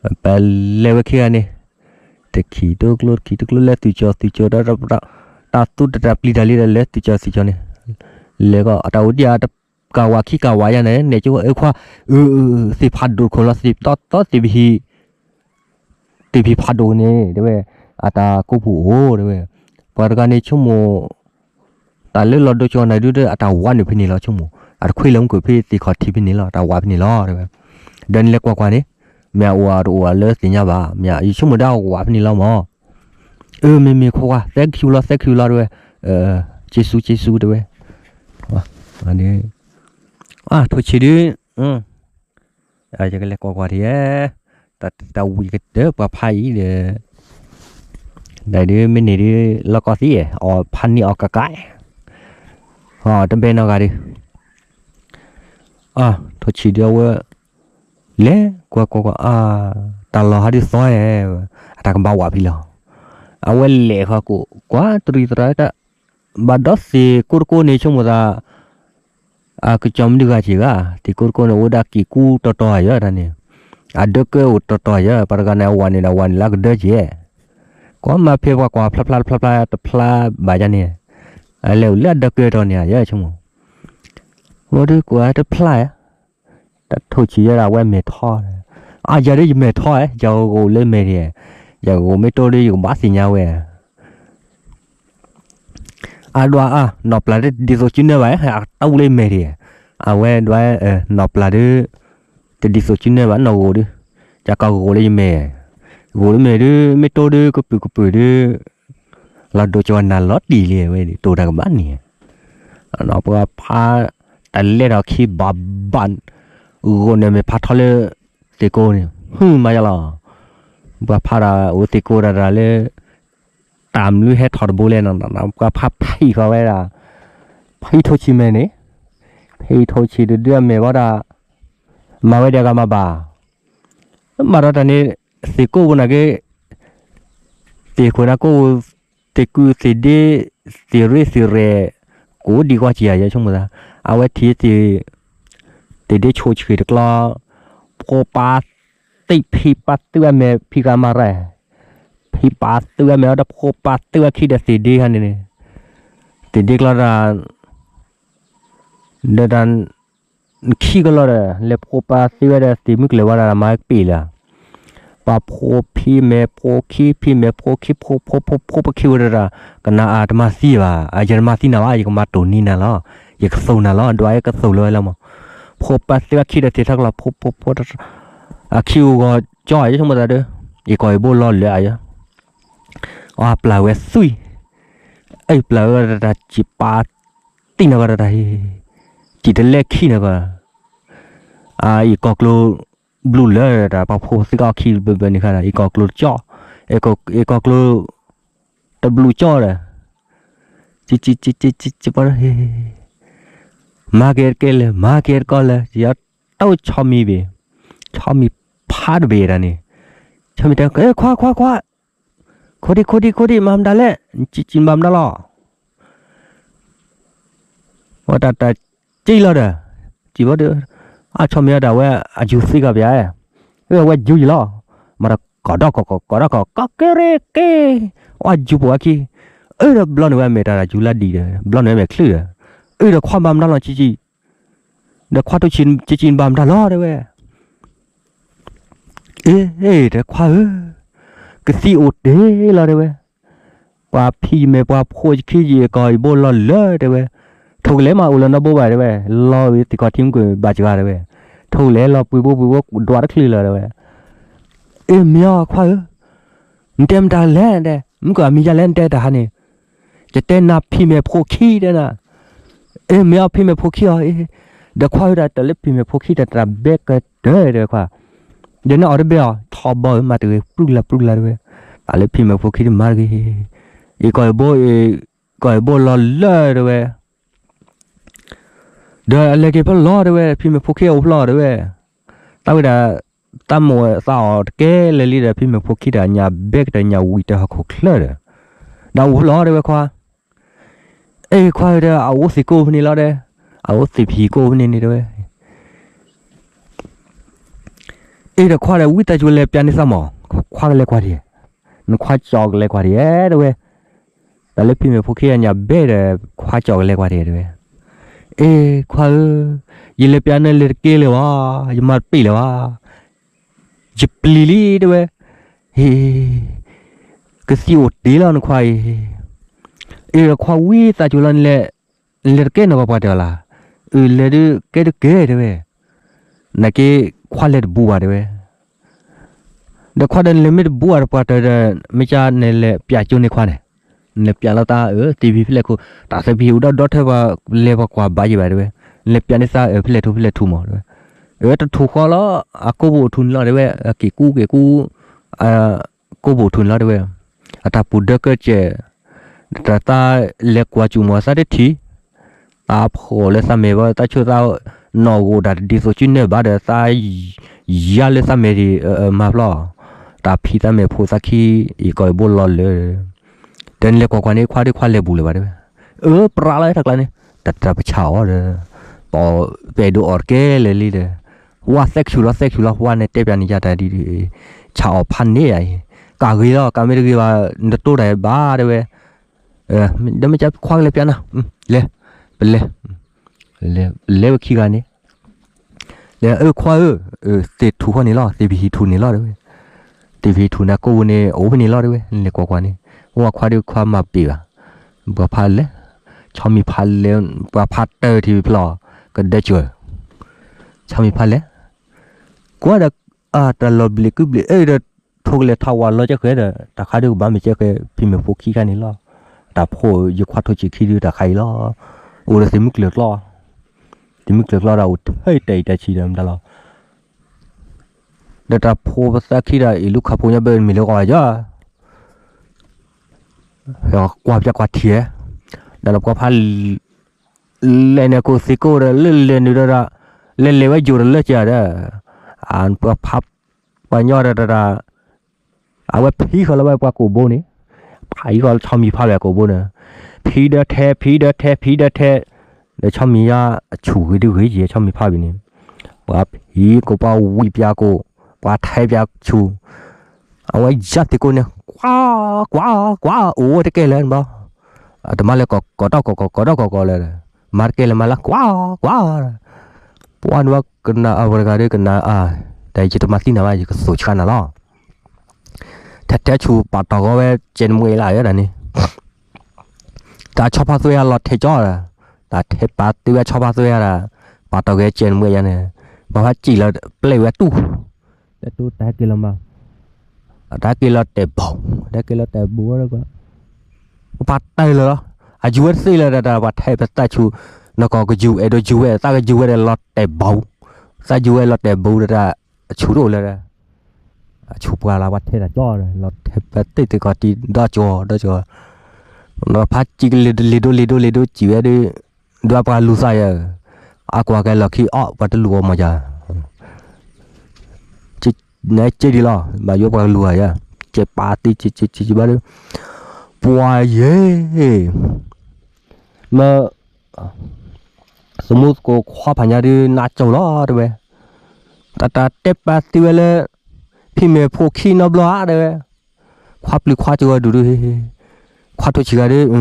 ၤ, ပလဲၤဝဲခံဂၤန့ၣ်, တခံးတကျိတခံးတကျိလဲၤသုးကၠီၤသုးကၠီၤဒီး, တၢ်သူတၢ်တၢ်ပျံၤတၢ်လံဒီးလဲၤသုးကၠီၤသုးကၠီၤန့ၣ်, လဲၤကီး အတၢ်အိၣ်ဒံးဧါ ကၤဝးခံကၤဝးယါန့ၣ် နဲၣ်ကၠိဝဲအခွါ, သ့ၣ်ဖးဒိၣ်ခိၣ်လီၤ သ့ၣ်တီတီသ့ၣ်ပဟံၣ်, သ့ၣ်ဖံဖးဒိၣ်န့ၣ် တဲဝဲ, အတၢ်ကိးပူၤအိၣ်တဲဝဲ, ပှၤတဂၤန့ၣ်ဆိကမိၣ်, တၢ်လၢလီၤဒိကၠီနၤဒုဒီးအတၢ်ဝးန့ၣ်ဖဲန့ၣ်လီၤဆိကမိၣ်, အတခွံလၢမုၢ်ခိၣ်ဖဲသ့ၣ်ခီၣ်ထံးဖဲန့ၣ်လီၤ တၢ်ဝးဖဲန့ၣ်လီၤတဲဝဲ, ဒီးနလဲၤကွၢ်ကွၢ်န့ၣ်, မ့ၢ်အအိၣ်အတအိၣ်အလၢသ့ၣ်ညါဘၣ် မ့ၢ်ယဆိကမိၣ်ဒၣ်အဝးဖဲန့ၣ်လီၤမး အၢ မ့မ့ၢ်ခိခွါ thank you လီၤ thank you လီၤတဲဝဲ, စ့ဆူစ့ဆူတဲဝဲ, အထိၣ်ဆံးဒု, ယကလဲၤကွၢ်ကွၢ်ထံၣ်, တၢ်ဝံၤကတၢၢ်ပှၤဖးအံၤဒီး, ဒ်ဒုမ့ၢ်န့ၢ်ဒု, လီၢ်ကီသံ, အီၣ်ဖးန့ၢ်အီၣ်ကကါ, တဘဲနီၢ်ဂၤဒု, ထိၣ်ဆံးဒုအဝဲ လဲၤကွၢ်ကွၢ်ကွၢ်, တၢ်လီၢ်ဟးဒုသီ, အတၢ်ကဘၣ်ဝးဖဲလဲၣ်, အဝဲလဲၤဃီၤကိးကွၢ်တရံးသရါတၢ်, ဘၣ်ဒီးသ့ၣ်ကိးတကိးန့ၣ်ဆိကမိၣ်သး, အကစီၤမနုၤဂၤက့ၤဂၤ, သ့ၣ်ကိးတကိးန့ၣ် အိၣ်ဒၣ်က့ၤကူတီတီယဲတၢ်န့ၣ်, အဒၢကဲအိၣ်တီတီယဲ ပှၤတဂၤန့ၣ်အဝၤန့ၣ်ဒီးအဝၤန့ၣ်လၢအကဒၢက့ၤ, ကွၢ်မၤဖဲပှၤကွၢ်ဖျါဖျါတဖျါဖျါဘၣ်ယါန့ၣ်, အလဲၤအိၣ်လၢအဒၢကဲတီန့ၣ်ယဲဆိကမိၣ်, ဝဲဒုကွၢ်တဖျါ တၢ်ထိၣ်ဆံးယဲဒၣ်ဝဲမဲာ်ထီ, အါယၤဒ်ယမဲာ်ထီဧါ, ယၤဂိၢ်လၢမဲာ်ဒ်, ယၤဂိၢ်မ့ၢ်တိၢ်ဒ်ယကဘၣ်သ့ၣ်ညါဝဲဧါ, အဒွးအါ နီၢ်ပျၢ်ဒ်တဒ်သိးစုနဲၣ်ဘၣ် အတၢ်အူလၢယမဲာ်ဒံး, အဝဲဒွး နီၢ်ပျၢ်ဒ် တဒ်သိးစုနဲၣ်ဘၣ် နီၢ်ဂိၢ်ဒ်, ကကီၢ်ဂိၢ်လၢယမဲာ်, ဂိၢ်လၢမဲာ်ဒ် မ့ၢ်တိၢ်ဒ်ကပုာ်ကပုာ်ဒ် လီၤဒိကဝဲနၤလီၤတံၢ်လံဝဲ တိၢ်တၢ်ကဘၣ်န့ၣ်, ပှၤဖး တၢ်လဲၤထီၣ်ခံဘၣ်ဘၣ်, ဂိၢ်န့ၣ်မ့ၢ်ဖးထီလၢ သ့ၣ်ကိန့ၣ် ဟုမၤယလီၤ, ပှၤဖးတၢ်အိၣ်သ့ၣ်ကိတၢ်တၢ်လၢ တၢ်မနုၤဟဲထီၣ်တဘိလဲၣ်နီၤ, ပှၤဖးဖံးဃီဝဲဒၣ်, ဖံးထိၣ်ဆံးမဲာ်န့ၣ်, ဖံးထိၣ်ဆံးတဒုအမဲာ်ဘၣ်ဒၣ်, မၤဝဲဒၣ်ကမၤဘၣ်, မၤဒီးတၢ်န့ၣ် သ့ၣ်ကိၣ်ပူၤနာ်က့ သ့ၣ်ခိၣ်နၢ်ကိၣ်, သ့ၣ်ကုၢ်သ့ၣ်ဒ့, သ့ၣ်ရ့သ့ၣ်ရဲၣ်, ကိးဒံကွၢ်ကံယၤယဲဆိကမိၣ်သး, အဝဲထံၣ်သ့ၣ်, သ့ၣ်ဒ့ဆိၣ်ဆှံတကျီ, ဖိပာ်သ့ၣ်ဖံးပာ်သုအမဲာ်ဖံးကမၤရဲၣ်, ဖံးပာ်သုအမဲာ်အီၤဒီးဖိပာ်သုအခံဒီးသ့ၣ်ဒ့ခါန့ၣ်, သ့ၣ်ဒ့ကျီတၢ် ဒီးတၢ် ခံကလီၢ်ဒီး လဲၤဖိပာ်သ့ဝဲဒီးသ့ၣ်မုၢ်ကျၢၤဝဲဒၣ်မၤကပ့ၢ်လၢ, ပှၤဖိဖံးမဲာ်ဖိခံ ဖံးမဲာ်ဖိခံ ဖိဖိဖိဖိပခံဝဲဒီးတၢ်, ကနၣ်အတမၤသံဘၣ်, အယတမၤသံနၤဘၣ် ယကမၤတိၢ်နီၣ်နၤလီၤ, ယကသိၣ်နၤလီၤ, ဒွးယကသိၣ်လၢဝဲလၢမး, ဖိပာ်သ့အခံဒီးသ့ၣ်ထီၣ်ကလီၢ် ဖိဖိဖိ အခံဂီၤကၠီယဆိကမိၣ်သးဒီး, ယကီၢ်ယဘိလီၤလၢအယ အပျၢ်ဝဲသွံၣ်, အပျၢ်ဝဲတၢ်စံးပာ်တံၢ်နၤကီးတၢ်, စံးတလဲခံနၤကီး, အံၤကီၢ်ကျိၤဘျုးလၢတၢ်ပှၤဖိသံကအီခံဘၢဘၢန့ၣ်ခါဒီး အံၤကီၢ်ကျိၤတကၠီ, အံၤကီၢ်ကျိၤတဘျုးကၠီဒီး, စံးစံးစံးစံးစံးပှၤ, မၤက့ၤတကဲလၢၤ မၤက့ၤတကီလၢၤ ယတီၢ်ဆီမံၤဘ့ၣ်, ဆီမံၤဖးတဘ့ၣ်တၢ်န့ၣ်, ဆီမံၤတဲ ခွါခွါခွါ ခိၣ်ဒံခိၣ်ဒံခိၣ်ဒံ မၤမတၤလဲၣ် စံးစံးဘၣ်မတၤလီၤ, ဝဲတၢ်တၢ်စံးလီၤဒီး, စံးဘၣ်ဒီး, အဆီမံၤအတၢ်ဝဲအယူၤသံကီၢ်ပၠး, အဝဲယူၤယံၤလီၤ, မၤတၢ်ကီၢ်ဒီကီၢ်ကီၢ်ဒီကီၢ် ကီၢ်က့ၤရ့က့ၤ, အယူၤပိာ်အခံ, အၢဒီးဘျီန့ၣ်ဝဲမဲာ်တၢ်တၢ်ယူၤလၢဒံးဒီး ဘျီန့ၣ်ဝဲမဲာ်ချံဒီး, အၢဒီးခွါမၤမတၤလီၤစံးစံး ဒီးခွါထိၣ်ဆံးစံးဘၣ်မတၤလီၤတဲဝဲ, အ့ တဲခွါဧၢ, ကသံၣ်အိၣ်တ့ၢ်လီၤတဲဝဲ, ပှၤဖံးမဲာ်ပှၤဖိယခံယကီၢ်ယဘိလီၤလၢတဲဝဲ, ထိၣ်ကလဲၤမးအိၣ်လၢနီၢ်ဘိဘၣ်တဲဝဲ, လီၤဝံၤသ့ၣ်ခီၣ်ထံးမုၢ်ကွံာ်ဘၣ်စှၤတဲဝဲ, ထိၣ်ကလဲၤလီၤပှံၤဘိပှံၤဘိဒွးတချုးလီၤတဲဝဲ, အ့မ့ၢ်အီၤခွါဧၢ, နတဲမတၤလဲၣ်တဲ, မုၢ်ကီၢ်အမံၤယါလဲၣ်နတဲတၢ်ဟါန့ၣ်, ယတဲနၤဖံးမဲာ်ဖိခံတဲနၤ, အ့မ့ၢ်အီၤဖံးမဲာ်ဖိခံအီၤ, ဒီးခွါဧၢတၢ်တၢ်လၢဖံးမဲာ်ဖိခံတၢ်တၢ်ဘဲကတၢၢ်တဲခွါ, ဒီးနအီၤတဘဲအီၤ ထီဘီဧၢ မၤတဂ့ၤ ပြုၢ်လၢပြုၢ်လၢတဲဝဲ, တၢ်လၢဖံးမဲာ်ဖိခံတမၤတဂ့ၤ, အံၤကီၢ်အံၤဘိ, ကီၢ်အံၤဘိလီၤလၢတဲဝဲ ဒီးအလဲၤက့ၤဖဲလီၤတဲဝဲ, ဖံးမဲာ်ဖိခံအိၣ်ဖျီတဲဝဲ, တၢ်ဝဲဒၣ်, တၢ်မိၣ်သးအီၤတကဲလၢာ်လံဒီး ဖံးမဲာ်ဖိခံတၢ်ညၣ်ဘဲကတၢၢ်ညၣ်ဝံၤတၢ်ဟီၣ်ခိၣ်ချၢဒီး, ဒီးအိၣ်ဖျီတဲဝဲခွါ, အ့ခွါဧၢဒီး အအိၣ်သ့ၣ်ကိၣ်ဖဲန့ၣ်လီၤဒီး, အအိၣ်သ့ၣ်ဖံးကိၣ်ဖဲန့ၣ်န့ၣ်တဲဝဲ အ့ဒီးခွါဒီး ဝံသးစူၤလဲၤပျးန့ၢ်သးမး, ခွါကလဲၤကွၢ်ဒံး, နခွါကၠီကလဲၤကွၢ်ဒံးတဲဝဲ, တၢ်လၢဖံးမဲာ်ဖိခံအညၣ်ဘဲဒီး ခွါကၠီကလဲၤကွၢ်ဒံးတဲဝဲ, အ့ခွါဧၢ, ယလဲၤပျးန့ၢ်လဲၤတကဲလၢၤဘၣ်, ယမၤတပ့ၢ်လၢၤဘၣ်, ယပျံၤလံတဲဝဲ, ဟ့ၣ် ကသံၣ်အိၣ်တ့ၢ်လီၤနခွါအံၤ, အ့ဒီးခွါဝံသးစူၤလီၤ နလဲၤတကဲနကီၢ်ပှၤတဲအီၤလၢ်, အၢ လဲၤဒုးကဲဒုးကဲတဲဝဲ, နာ်က့ခွါလဲၤတဘူးဘၣ်တဲဝဲ, ဒီးခွါဒီးနလဲၤမ့ၢ်တဘူးဘၣ်တပှၤတဲဒီး, မ့ၢ်ကနလဲၤပျးကၠိန့ၢ်ခွါန့ၣ်, နလဲၤပျးလီၤတၢ်အၢ သ့ၣ်ဖံးဖဲလဲၣ်ခိၣ်, တၢ်သ့ၣ်ဖံးအိၣ်ဒီဒီထဲပှၤလဲၤပှၤကွၢ်ဘၣ်ယံၤဘၣ်တဲဝဲ, နလဲၤပျးန့ၢ်သးအၢ ဖဲလဲၣ်ထူဖဲလဲၣ်ထူမးတဲဝဲ, အၢ တထူၣ်ဃီလီၤ, အကိာ်ပူၤအိၣ်ထူၣ်န့ၣ်လီၤတဲဝဲ, က့ၤကူက့ၤကူ ကိာ်ပူၤအိၣ်ထူၣ်န့ၣ်လီၤတဲဝဲ, အတၢ်ပူၤဒၢကၢကဲး, တၢ်သးလဲၤကွၢ်စူၣ်မးသးတထံၣ်, တၢ်ဖှီၣ်လၢသးမဲာ်ဘၣ် တၢ်ဆိသးနီၣ်ဂိၣ်တၢ်တဒ်သိးစုနဲၣ်ဘၣ်ဒီး သးယါလၢသးမဲာ်ဒံးမၤဖျီ, တၢ်ဖံးသးမဲာ်ဖိသးခံ, အံၤကီၢ်အံၤဘိလီၤလၢာ်, ဒီးနလဲၤကွၢ်ကွၢ်န့ၣ် ခွါဒုးခွါလဲၤဘူးလၢၤဘၣ်တဲဝဲ, အၢ ပြးလီၤတၢ်ကျါန့ၣ်, တၢ်တၢ်ပဆၣ်အီၤဒီး, ပအဲၣ်ဒိးအီၣ်တကဲလၢာ်လံဒီး, ဝါသဲကဆူၣ်လီၤသဲကဆူၣ်လီၤ ဝါန့ၣ်တဲပျးန့ၢ်ယၤတၢ်ဒ်, ဆၣ်အီၣ်ဖးန့ၢ်ယၤအံၤ, ကးဂ့ၤလီၤ ကးမ့ၢ်တဂ့ၤဘၣ် နတတိတၢ်ဘၣ်တဲဝဲ, ဒီးမ့ၢ်ကခွါကလဲၤပျးနၤ, လဲၤ, ပလဲၤ, လဲၤဝဲခံဂၤန့ၣ်, လဲၤအၢခွါဧၢ, သ့ၣ်ထူၣ်ဃီန့ၣ်လီၤ သ့ၣ်ဖံးဟံၣ်ထူၣ်န့ၣ်လီၤတဲဝဲ, သ့ၣ်ဖံးဟံၣ်ထူၣ်န့ၣ်ကိာ်ပူၤန့ၣ် အိၣ်ဖဲန့ၣ်လီၤတဲဝဲ, နလဲၤကွၢ်ကွၢ်န့ၣ်, ဝဲခွါဒုးခွါမၤပ့ၢ်ဘၣ်, ပှၤဖးလဲၣ် ဆီမံၤဖးလဲၣ် ပှၤဖးတၢၢ်ထံဖျီၣ် ကဒဲကၢၤ ဆီမံၤဖးလဲၣ် ကွၢ်ဒီး တၢ်လီၤဘျံးကုၢ်ဘျံးအၢဒီး ထိကလဲၤထီၣ်ဝးလီၤကဲဃဲဒီး တၢ်ခါဒုကဘၣ်မ့ၢ်ကဲဃဲ ဖံးမဲာ်ဖိခံခါန့ၣ်လီၤ. တၢ်ဖိယခွါထိဆံးခံဒုတၢ်ခါအံၤလီၤ. အိၣ်ဒီးသုးမုၢ်ကျၢၤကျီၢ် သုးမုၢ်ကျၢၤကျီၢ်ဒီးအိၣ်ထဲတဲာ်တဲာ်ဆံးဒီးမတၤလီၤ. ဒီးတၢ်ဖိပသၣ်ခံဒီးအံၤလူၤခီၣ်ဖိညါဘၢမ့ၢ်လၢဂီၤယီၤ ကွၢ်ပျၢ်ကွၢ်ထံၣ် ဒီးပှၤဖး လဲၤန့ၣ်ကိၣ်သ့ကိၣ်ဒီးလၢလဲၤနုာ်ဒီး လဲၤလဲၤဝဲယိာ်ဒီးလၢကဒီး ပှၤဖးပှၤညီဒီးတၢ် အဝဲဖံးဃီလၢဝဲပှၤကိာ်ဘိန့ၣ် ဖံးဃီလၢဆီမံၤဖးဝဲကိာ်ဘိန့ၣ် ဖံးဒီးထဲ ဖံးဒီးထဲ ဖံးဒီးထဲ ဒီးဆီမံၤယါအဆူၣ်ဂ့ၤဒုဂ့ၤယဲၢ်ဆီမံၤဖးဝဲန့ၣ် ပှၤဖံးကိာ်ပှၤဝံၣ်ပၠးကိာ် ပှၤထဲပၠးဆူၣ် အဝဲယါသ့ကိာ်န့ၣ် ကွၢ် ကွၢ် ကွၢ် အိၣ်ဝဲတကဲလၢၤဘၣ် တမၤလၢကီၢ်ကီၢ်တီၢ်ကီၢ်ကီၢ်တီၢ်ကီၢ်ကီၢ်လၢၤ မၤတကဲလၢၤမၤလၢကွၢ် ကွၢ် ပှၤန့ၣ်ဝဲကနၣ်အဝဲတဂၤဒီးကနၣ်အါ တၢ်ယတမၤသံနၤဘၣ် ယကသိၣ်ဆှါနၤလီၤ ထဲထဲဆူၣ်ပာ်တီၢ်ဂီၤဝဲကဲနမှဲလၢယဲဒၣ်န့ၣ် တၢ်ဆီဖါသွဲအလီၤထဲကၠီဒီး တၢ်ထဲပာ်သ့ဝဲဆီဖါသွဲဒၣ် ပာ်တီၢ်ဂဲၤကဲနမှဲယါန့ၣ် ပှၤဖးစံၣ်လီၤပျဲဝဲတူၢ် တတူၢ်တၢ်က့ၤလီၤမး တၢ်က့ၤလီၤတဲာ်ဘီ တၢ်က့ၤလီၤတဲာ်ဘီဒီး ပှၤတၢၢ်လၢၤလီၤ အယူၤဝဲတသ့လၢၤဒီး ပှၤထဲပသၣ်ဆူၣ် နကီၢ်ကယူၤအဲၣ်ဒိးယူၤဝဲ သၣ်ကယူၤဝဲဒီးလီၤတဲာ်ဘီ သၣ်ယူၤဝဲလီၤတဲာ်ဘီဒီး အဆူၣ်တအိၣ်လၢၤဒီး အဆူၣ်ပှၤလၢပှၤထဲတၢ်ကၠီ လီၤထဲပသ့ၣ်သ့ၣ်ကီၢ်တံၢ်ဒီကၠီဒီကၠီ ဖးစံၣ်ကလံၤဒိလံၤဒိလံၤဒိလံၤဒိစံၣ်ဝဲဒီး ဒွးပှၤလူၤသးယၤ အကွၢ်ကဲလီၢ်ခံအီၣ် ပှၤတလူၤအီၣ်မၤယၤ နက့ဒ်လီၤ ဘၣ်ယိပှၤလူၤယၤ ကဲပာ်သ့က့က့က့ဘၣ်ဒီး ပှၤယဲ မ့ၢ် သမူသကိးခွါဖးညါဒုး နးကၠီလီၤတဲဝဲ တၢ်တၢ်တဲပာ်သ့ဝဲလၢ ဖံးမဲာ်ဖိခံနီတဘျီဧါတဲဝဲ ခွါပျုၤခွါစၢၤဝဲဒူၣ်ဒုး ခွါထိဆံးဂၤဒုး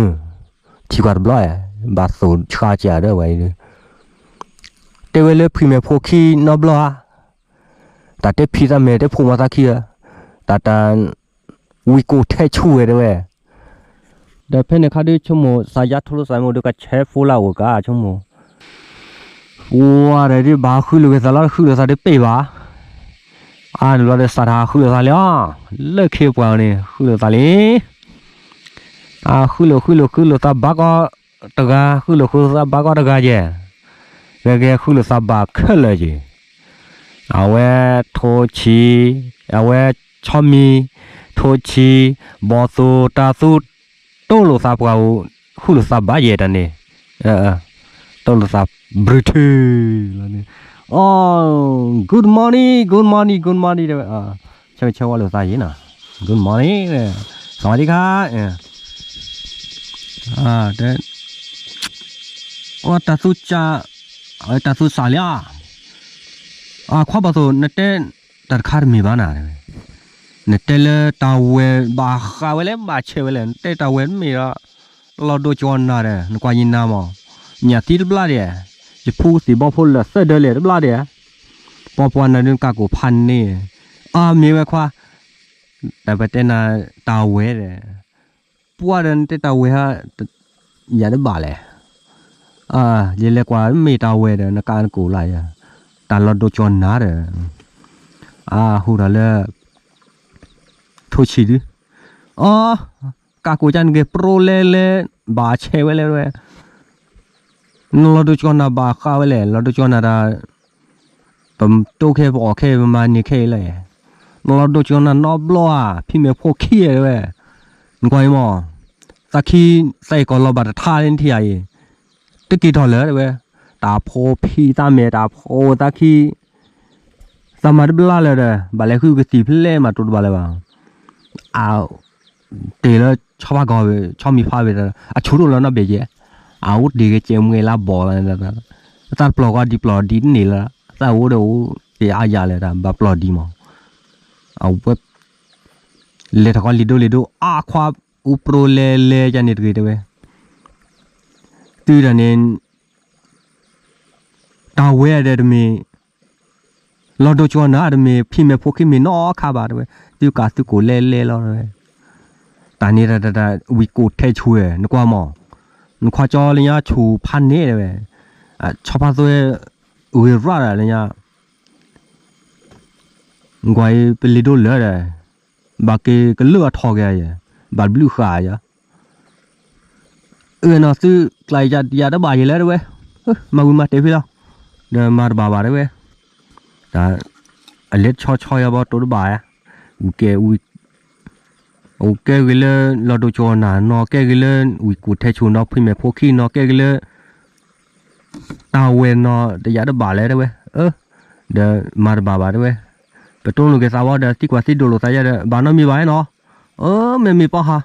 ထံၣ်ကွၢ်တဘျီ ဘၣ်သိၣ်ဆှါကဒီးဝဲအံၤဒုး တဲဝဲလၢဖံးမဲာ်ဖိခံနီတဘျီဧါ တၢ်တဲဖံးသးမဲာ်တဲဖိမၤသးခံဧါ တၢ်တၢ် ဝံၤကိာ်ထဲဆူၣ်ဝဲတဲဝဲ ဒီးဖဲန့ၣ်ခါဒုးဆိကမိၣ် သးယါထိလိာ်သးမ့ၢ်ဒုးကဆဲးဖိလၢအအိၣ်ကါဆိကမိၣ် ဝါဒီးဒုးဘၣ်ဃုလိာ်က့ၤသးလီၤ ဃုလိာ်သးဒုးပ့ၢ်ဘၣ် အါန့ၣ်ဘျီဒီးသးတဟးဃုလိာ်သးလၢၤအီၤ လၢခံပှၤန့ၣ် ဃုလိာ်သးလံ အဃုလိာ်ဃုလိာ်ဃုလိာ်သးဘၣ်ကီတဂၤ ဃုလိာ်ဃုလိာ်သးဘၣ်ကီတဂၤယဲၢ် ဂဲၤဂဲၤဃုလိာ်သးဘၣ်ခဲလၢာ်ယဲၢ် အဝဲထိဆံး အဝဲဆီမံၤ ထိဆံး ဘီၣ်သိၣ်တၢ်သူ တိလိာ်သးပှၤအိၣ် ဃုလိာ်သးဘၣ်ယဲၢ်တၢ်န့ၣ် တိလိာ်သးဘြုးထုလီၤန့ၣ် အ good morning good morning good morning တဲဝဲ ဆၢဂ့ၤဆၢဝါလိာ်သးယဲၢ်နီၤ good morning သဝၤဒံခါ တၢ်သူစၢ် တၢ်သူစၢ်လံဧါ ခွါဘီၣ်သိၣ် နတဲ တၢ်တခါတမ့ၢ်ဘၣ်နၤ နတဲလၢတၢ်ဝဲၢ်ဘၣ်ဃးဝဲလဲၣ် ဘၣ်ဆဲးဝဲလဲၣ် နတဲတၢ်ဝဲၢ်တမ့ၢ်ဒီး လီၤဒိကၠီနၤဒီး နကွၢ်ယနၤမး ညၣ်သံတဘျါဒဲး ယဖူကသံၣ်ဘီဖိလၢာ်သၢဒၢလဲၣ်တဘျါဒဲး ပှၤပှၤနၤဒုးကၢ်ကိၣ်ဖးန့ၣ် အါမ့ၢ်ဝဲခွါ တၢ်ပတဲနၤတၢ်ဝဲၢ်ဒီး ပှၤဒီးနတဲတၢ်ဝဲၢ်ဟါ ယၤတဘၣ်လဲၣ် ယလဲၤကွၢ်မ့ၢ်တၢ်ဝဲၢ်ဒီး နကးနကိာ်လၢယၤ တၢ်လီၤဒိကၠီနၤဒီး အဟူထီၣ်လၢ ထိဆံးဒု အ ကးကိာ်ကၢ်နဂ့ၤ ပြိလဲလဲ ဘၣ်ဆဲးဝဲလဲၣ်ဝဲ နလီၤဒိကၠီနၤဘၣ်ဃးဝဲလဲၣ် လီၤဒိကၠီနၤတၢ် ပတိခဲပအီၣ်ခဲ ပမၤန့ၢ်ခဲအံၤလီၤ နလီၤဒိကၠီနၤနီတဘျီဧါ ဖံးမဲာ်ဖိခံတဲဝဲ နကွၢ်အံၤမး သးခံ သးအံၤကီၢ်လီၤဘၣ်တထါလၢနထံၣ်ဧါအံၤ တက့ၤထီၣ်လၢၤတဲဝဲ တၢ်ဖိဖံးသးမဲာ် တၢ်ဖိသးခံ သးမၤတဘျါလၢၤဒီး ဘၣ်လဲၤဃုကသံၣ်ဖျဲၣ်မးတိၢ်တဘၣ်လၢၤဘၣ် အ တ့ၢ်လၢဆီဖါကီၢ် ဆီမံၤဖးဝဲဒီး အဆူၣ်တအိၣ်လၢၤနီတဘ့ၣ်ကဲ အအိၣ်တ့ၢ်ကဲကဲမှဲလၢဘီၣ်လီၤ သးတပျီၢ်ကီဒံပျီၢ်ဒံတန့ၢ်လၢၤ သးအိၣ်ဒီးအိၣ်တ့ၢ်အါယၤလၢၤတၢ် ဘၣ်ပျီၢ်ဒံမး အဝဲ လဲၤထီၣ်ကီလံာ်ဒိလံာ်ဒိ အခွါအူပြိလဲလဲကန့ၣ်တဂ့ၤတဲဝဲ တုၤတၢ်န့ၣ် တၢ်ဝဲၢ်ဒီးတမ့ၢ် လီၤဒိကၠီနၤတမ့ၢ် ဖံးမဲာ်ဖိခံမ့ၢ်နီၢ်ခါဘၣ်တဲဝဲ သုကးသုကိာ်လဲလဲလီၤတဲဝဲ တၢ်န့ၣ်တၢ်တၢ်တၢ်ဝံၤကိာ်ထဲဆူၣ်ဝဲ နကွၢ်မး နခွါကၠီလၢညါဆူၣ်ဖးန့ၣ်တဲဝဲ, ဆီဖါသွဲ ဂ့ၤရၣ်ဒီးလၢညါ ကွၢ်အံၤပလံၤဒိလၢာ်ဒီး, ဘၣ်က့ၤကလၢၢ်အထီၣ်က့ၤယဲ, ဘၣ်ဘျုးဃာ်ယဲ, အၢၣ်နီၤသုကျါယၤတဘၣ်ယဲလၢတဲဝဲ, မၤဝံၤမၤတဲာ်ဖဲလီၤ, ဒီးမၤတဘၣ်ဘၣ်တဲဝဲ, အလဲၤဆီဆီယၤဘီတိၤတဘၣ်, ဝံၤကဲ အကဲဂ့ၤလၢ လီၤဒိၣ်ကၠီနၤ နီၢ်ကဲဂ့ၤလၢ ဝံၤကိးထဲဆူၣ်နီၢ်ဖံးမဲာ်ဖိခံနီၢ်ကဲဂ့ၤလၢ တၢ်ဝဲနီၢ်တယၤတဘၣ်လဲၣ်တဲဝဲ, ဒီးမၤတဘၣ်ဘၣ်တဲဝဲ, ပတိၢ်နီၣ်က့ၤသးဝဲဒီးသံကွၢ်သံဒိၣ်လိာ်သးယါဒီး ဘၣ်နီတမံၤဘၣ်နီၤ, အၢ မ့မ့ၢ်ပီဟါ,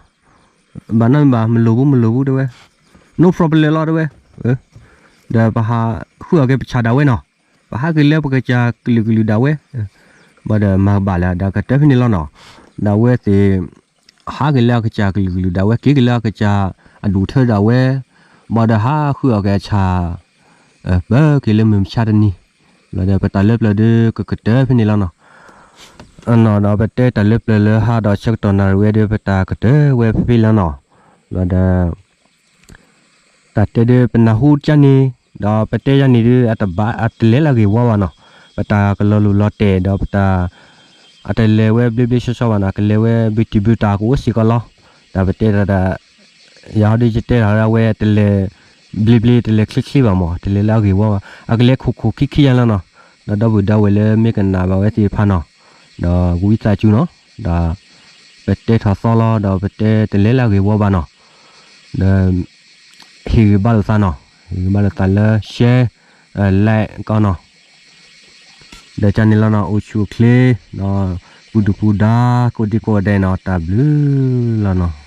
ဘၣ်နီတမံၤဘၣ် မလိာ်ဘူးမလိာ်ဘူးတဲဝဲ, no problem လီၤတဲဝဲ, ဒီးပဟးဃုအီၣ်က့ၤပဆၣ်ဒၣ်ဝဲနီၤ, ပဟးက့ၤလၢပကစၢ်ကလုာ်ကလုာ်ဒၣ်ဝဲ, ဘၣ်ဒီးမၤဘၣ်လၢဒၣ်ကတၢၢ်ဖဲန့ၣ်လီၤနီၤ, ဒၣ်ဝဲသ့ၣ် ဟးက့ၤလၢအကစၢ်ကလုာ်ကလုာ်ဒၣ်ဝဲ က့ၤက့ၤလၢအကစၢ်အဒူၣ်ထၢဒၣ်ဝဲ, ဘၣ်ဒီးဟးဃုအီၣ်က့ၤအဆၣ်, ပက့ၤလၢမုၢ်မဆါတနံၤ, လီၤဒီးပတၢ်လၢပျၢၤဒုးကကတၢၢ်ဖဲန့ၣ်လီၤနီၤ, အနီၤဒီးပတဲတၢ်လၢပျၢၤလၢဟါဒီးဆၢကတီၢ်နၣ်ရံၣ်ဝဲဒီး ပတၢ်ကတၢၢ်ဝဲဖဲလီၤနီၤ, လီၤဒီး တၢ်တဲဒုးပနၢ်ဟူကန့ၣ်, ဒီးပတဲယါန့ၣ်ဒုး အတလဲၤလၢအဂ့ၢ်ဝီဘၣ်နီၤ, ပတၢ်ကလီၤလူၢ်လီၤတဲာ်ဒီးပတၢ် အတလဲၤဝဲဘျ့ဘျ့ဆှီဆှီဘၣ်နီၤ, ကလဲၤဝဲဘုတံၢ်ဘုတၢ်ကအိၣ်စ့ၢ်ကီးလီၤ, တၢ်ပတဲတၢ်ဒီး ယၤဟီဒုးယတဲတၢ်ဒၣ်ဝဲတလဲၤ ဘျ့ဘျ့တလဲၤချ့ချ့ဘၣ်မး တလဲၤလၢအဂ့ၢ်ဝီဘၣ် အကလဲၤခိၣ်ခိၣ်ခံခံယါလီၤနီၤ, ဒီးဒီပုၢ်ဒီဝဲၢ်လၢမ့ၢ်ကနၣ်ဘၣ်ဝဲသ့ၣ်တဖၣ်နီၤ, ဒီးဝံသးစူၤနီၤ, ဒီးပတဲထီၣ်သီလီၤ ဒီးပတဲတလဲၤလၢအဂ့ၢ်ဝီဘၣ်နီၤ, ဒီး ဟ့ၣ်ဂံၢ်ဘါလိာ်သးနီၤ, ဟ့ၣ်ဂံၢ်ဘါလိာ်သးလၢ share, like ကီးနီၤ, ဒီးကန့ၣ်လီၤနီၤ အိၣ်ဆူၣ်အိၣ်ချ့, ဒီးပူၤဒုၣ်ပူၤဒါ ကိးဒံကိးဂၤဒဲးနီၤ တၢ်ဘျုးလီၤနီၤ.